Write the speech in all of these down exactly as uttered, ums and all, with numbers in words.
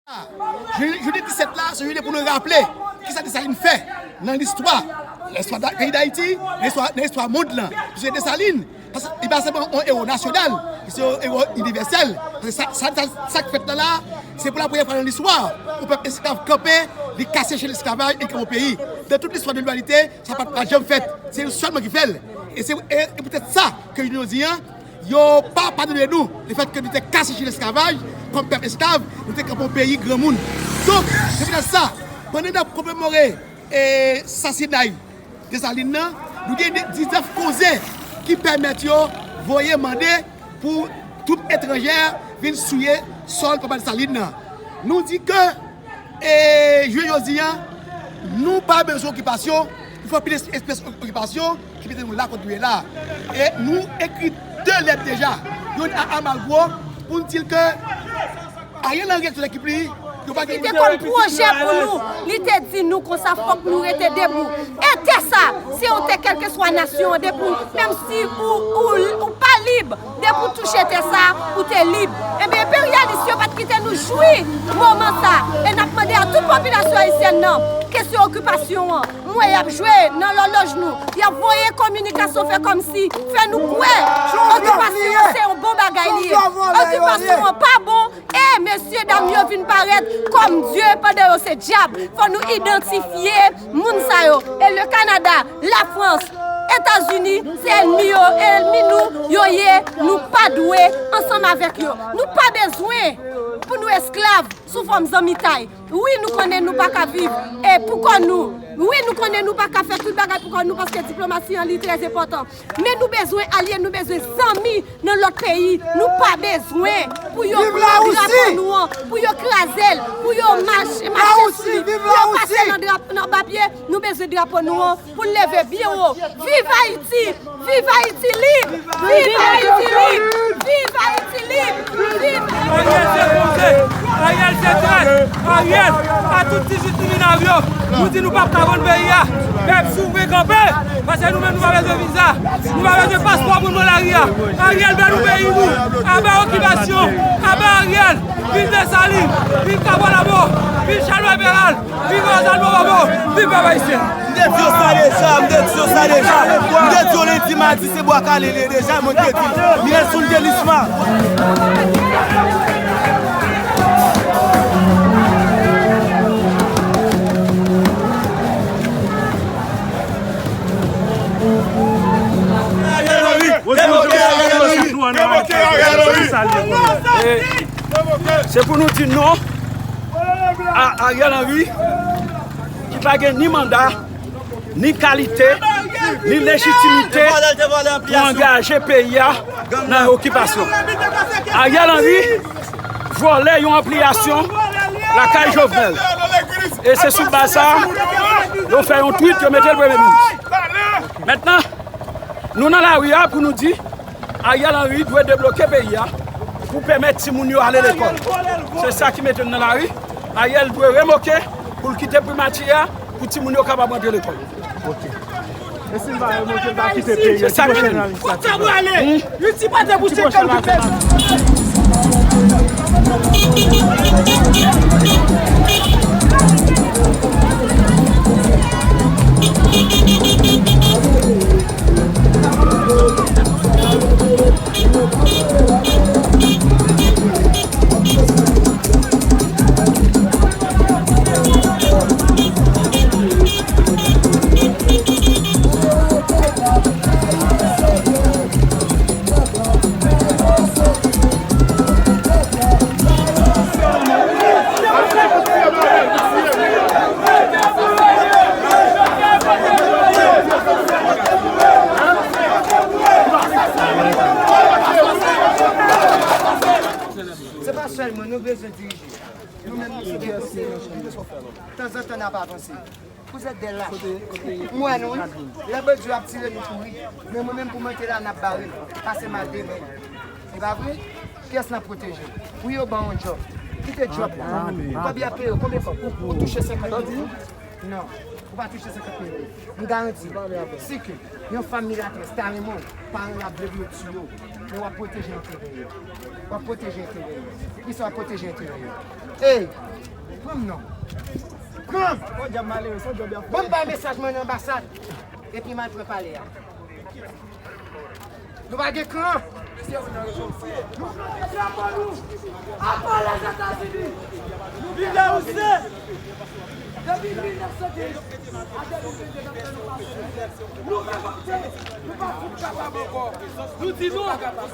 Jounen, jounen disèt la, se jounen pou nou raple kisa Desalin fè nan listwa, nan listwa da-, peyi Dayiti, nan listwa, nan listwa mond lan. Paske Desalin, paske li pa sèlman yon ewo nasyonal, li se yon ewo inivèsèl. Paske sa, sa, sa, sa k fèt la la, se pou la premyè fwa nan listwa, yon pèp esklav kanpe, li kase chenn esklavaj, li kanpe yon peyi. Nan tout listwa de limanite, sa pa t, pa t janm fèt. Se li sèlman ki fè l. E se, e, e poutèt sa ke jodi an, yo pa padone nou lefètke nou te kase chenn esklavaj, kòm pèp esklav, nou te kanpe yon peyi granmoun. Donk, se poutèt sa, pandan n ap komemore, e, sasinay Desalin nan, nou gen diznèf koze ki pèmèt yo voye mande pou twoup etranjè vin souye sòl papa Desalin nan. Nou di ke, e, jounen jodi a, nou pa bezwen okipasyon, nou fè anpil es-, espès okipasyon ki mete nou la kot nou ye la. E nou ekri de lèt deja, youn a Amalgro, pou n di l ke Ariel Henry ak tout ekip li, yo pa gen... Li te konn pwojè pou nou. Li te di nou konsa, fòk nou rete debou. E tè sa, si w te kèlkeswa nasyon an, depi w, menm si ou, ou, ou pa lib, depi w touche tè sa, ou te lib. Ebyen, enperyalis yo pa t kite nou jwi moman sa. E n ap mande a tout popilasyon ayisyèn nan, kesyon okipasyon an, mwen y ap jwe nan lòlòj nou. Y ap voye kominikasyon fè kòmsi, fè nou kwè okipasyon an se yon bon bagay li ye. Okipasyon an pa bon, e mesye dam yo vin parèt kòm dye pandan yo se dyab. Fò nou idantifye moun sa yo. E le Kanada, Lafrans, Etazini, se ènmi yo, ènmi nou yo ye. Nou pa dwe ansanm avèk yo. Nou pa bezwen pou nou esklav sou fòm zanmitay. Wi, nou konnen nou pa ka viv, e, pou kò nou. Wi, nou konnen nou pa ka fè tout bagay pou kò nou, paske diplomasi an li trè enpòtan. Men nou bezwen alye, nou bezwen zanmi nan lòt peyi. Nou pa bezwen pou yo pran drapo nou an, pou yo kraze l, pou yo mache, mache sou li, pou yo pase nan drap-, nan papye. Nou bezwen drapo nou an pou n leve byen wo. Viv Ayiti! Viv Ayiti lib! Viv Ayiti lib! Viv Ayiti lib! Viv Ayiti lib! Ariel se konze! Ariel se trèt! Ariel a tout diziplinar yo! Nou di nou p ap ka vann peyi a! Pèp, si w vle kanpe, paske nou menm nou pa bezwen viza, nou pa bezwen paspò pou n pran lari a! Ariel, ban nou peyi nou! Aba okipasyon! Aba Ariel! Viv Desalin! Viv Kabalabo! Viv Chalmay Peral! Viv Rosalba Bobo! Viv pèp ayisyen! M te di yo sa deja, m te di yo sa deja. M te di yo lendi, madi, se bwa kale li ye deja, mwen te di. Miel sou l te lisma. Ariel Henry! Revoke Ariel Henry! Revoke Ariel Henry! E se pou nou di non a Ariel Henry, ki pa gen ni manda, ni kalite, ni lejitimite pou angaje peyi a nan okipasyon. Ariel Henry vòlè yon anpliyasyon lakay Jovenel. E se sou baz sa a, yo fè yon tweet, yo mete l premye minis. Mentnan, nou nan lari a pou nou di, Ariel Henry dwe debloke peyi a pou pèmèt timoun yo ale lekòl. Se sa ki mete n nan lari. Ariel dwe revoke pou l kite primati a pou timoun yo kapab antre lekòl. Ok. E si l pa revoke, l pa kite peyi a, ki pwochèn inisiyativ la? Kot sa prale? Youn ti pate pou senkant goud pèdi. Se pa sèl mwen, nou bezwen dirije. Nou menm, nou se de kote, tanzantan n ap avanse. Vous êtes des lâches. M wè nou, wi. Lè Bondye ap tire, nou kouri. Men mwen menm, pou mwen te la, n ap bare m. Pase m al demen. Se pa vre? Kiyès n ap pwoteje? Wi, yo ban yon djòb. Kite djòb la. Konbyen y ap peye w? Konbyen fòk ou touche senkant mil? Non. Ou pa touche senkant mil goud. M garanti w, si ke yon fanm milatrès ta renmen w, paran yo ap vle pou yo tiye w, men w ap pwoteje enterè yo. W ap pwoteje enterè yo. Kisa w ap pwoteje enterè yo? Ey! Pran m non. Pran m! Bon, m bay mesaj mwen nan anbasad. Epi m al pran palè a. Nou pa gen kran. Nou flanke drapo nou anba Lèzetazini. Viv Lèzitazini! Depi mil nèf san kenz a de mil vennde, n ap fè nou pase. Nou pa vote, nou pa fout kapab ankò. Nou di non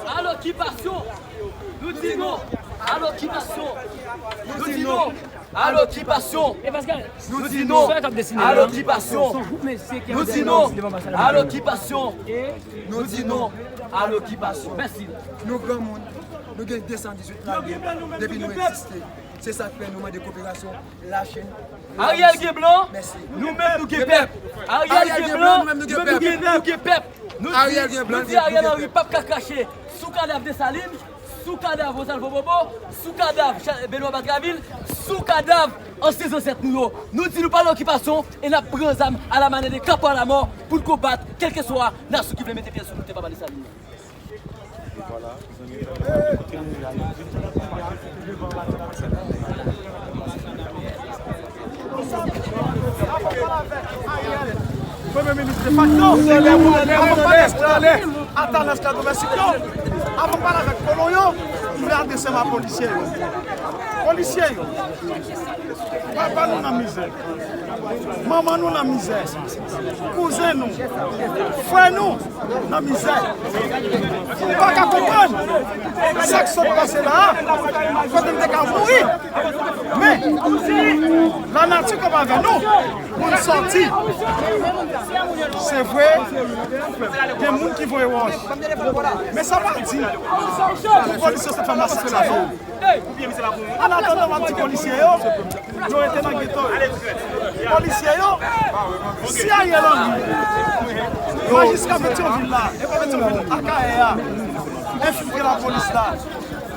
a lokipasyon. Nou di non a lokipasyon. Nou di non a lokipasyon. Nou di non a lokipasyon. Nou di non a lokipasyon. Nou di non a lokipasyon. Mèsi. Nou granmoun, nou gen de san dizuit lane depi nou egziste. Se sa k fè nou mande koperasyon Lachin. Ariel gen blan, nou menm nou gen pèp. Ariel gen blan, nou menm nou gen pèp. Nou di, nou di Ariel Henry p ap ka krache sou kadav Desalin, sou kadav Rosalvo Bobo, sou kadav Cha-, Benoît Batraville, sou kadav ansyen zansèt nou yo. Nou di nou pa nan okipasyon e n ap pran zam à la manière des capons à la mort pou n konbat kèlkeswa nasyon ki vle mete pye sou nou tè papa Desalin nan. Premye minis defakto, avan pale avèk esklav domestik yo, avan pale avèk kolon yo, m vle adrese m a polisye yo. Polisye yo, papa nou nan mizè, manman nou nan mizè, kouzen nou, frè nou nan mizè. M pa ka konprann sa k sot pase la a, kote m te ka mouri. Men, lanati kanpe avè nou pou n sòti. Se vre, gen moun ki voye wòch. Men sa pa di pou polis yo sot fè masak sa yo. An atandan, m ap di polisye yo, yo rete nan geto yo. Polisye yo, si Ariel Henry pa jiska Petyonvil la, e pa Petyonvil, Akayè a, enfiltre lapolis la,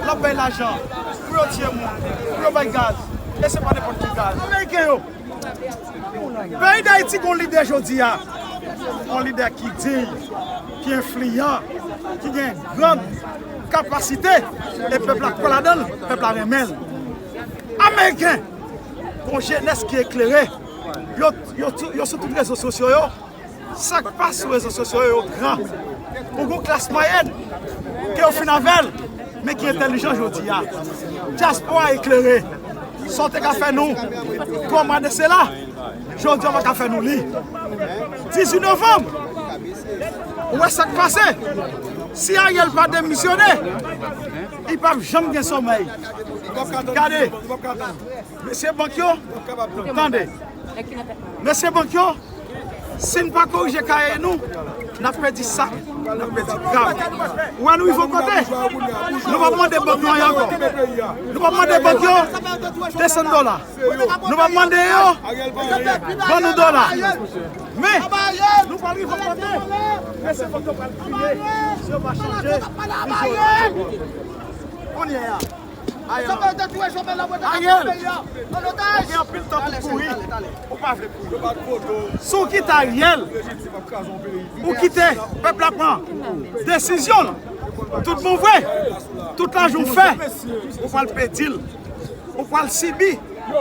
l ap bay lajan pou yo tiye moun, pou yo bay gaz, e se pa nenpòt ki gaz. Ameriken yo, peyi Dayiti gon lidè jodi a, yon lidè ki diy, ki enfliyan, ki gen gran kapasite, e pèp la kwè ladan l, pèp la renmen l. Ameriken, gon jenès ki eklere, yo, yo, yo sou tout rezo sosyo yo, sa k pase sou rezo sosyo yo, yo gran. Ou gon klas mwayèn ke yo fin avè l, men ki entèlijan jodi a. Dyaspora eklere. Sa w te ka fè nou twa mwa de sela, jodi a w pa ka fè nou li. Dizuit novanm, ou wè sa k pase. Si Ariel pa demisyone, li p ap janm gen somèy. Gade, mesye bank yo, tande. Mesye bank yo, si n pa korije kaye nou, n ap pèdi sak, n ap pèdi grav. Ou wè nou rive yon kote, nou p ap mande bank yo anyen ankò. Nou p ap mande bank yo de san dola. Nou p ap mande yo ban nou dola. Men, nou pral rive yon kote, mesye bank yo pral kriye si yo pa chanje vizyon yo. Kounye a, Ariel, Ariel, ou gen anpil tan pou kouri. Ou pa vle kouri. Si w kite Ariel, ou kite pèp la pran desizyon l. Tout bon vre, tout lajan w fè, ou pral pèdi l. Ou pral sibi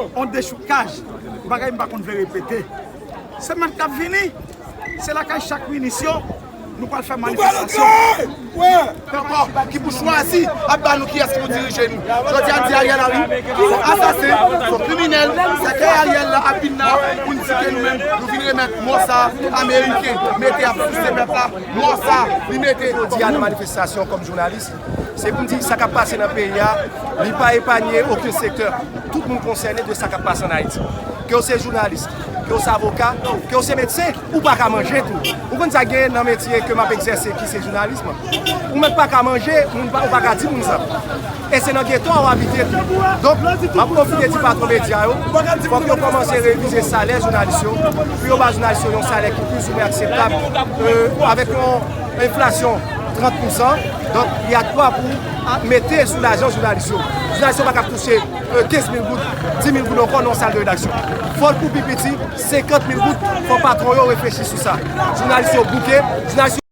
yon dechoukaj. Bagay m pa konn vle repete. Semèn k ap vini, se lakay chak minis yo, nou pral fè manifestasyon. Pèp la ki pou chwazi ap ba nou kiyès ki pou dirije nou. Jodi a, n di Ariel Henry se yon asasen, se yon kriminèl. Se ke Ariel la ap vin la pou n di ke nou menm, nou vin remèt mò sa a Ameriken mete ap souse pèp la. Mò sa a, li mete. Jodi a, nan manifestasyon kòm jounalis, se pou n di sa k ap pase nan peyi a, li pa epanye okenn sektè. Tout moun konsène de sa k ap pase ann Ayiti. Ke w se jounalis, ke w se avoka, ke w se medsen, ou pa ka manje tou. Ou konn sa k genyen nan metye ke m ap egzèse ki se jounalis? Ou menm pa ka manje, moun pa, ou pa ka di moun sa. E se nan geto a w abite tou. Donk, m ap pwofite di patwon medya yo, fòk yo kòmanse revize salè jounalis yo, pou yo ba jounalis yo yon salè ki plizoumwen akseptab, euh, avèk yon enflasyon trant pousan. Donk, y a de kwa pou a, mete sou lajan jounalis yo. Jounalis yo pa kab touche euh, kenz mil goud, dis mil goud ankò nan yon sal de redaksyon. Fò l pou pi piti, senkant mil goud, fò patwon yo reflechi sou sa. Jounalis yo bouke, jounalis yo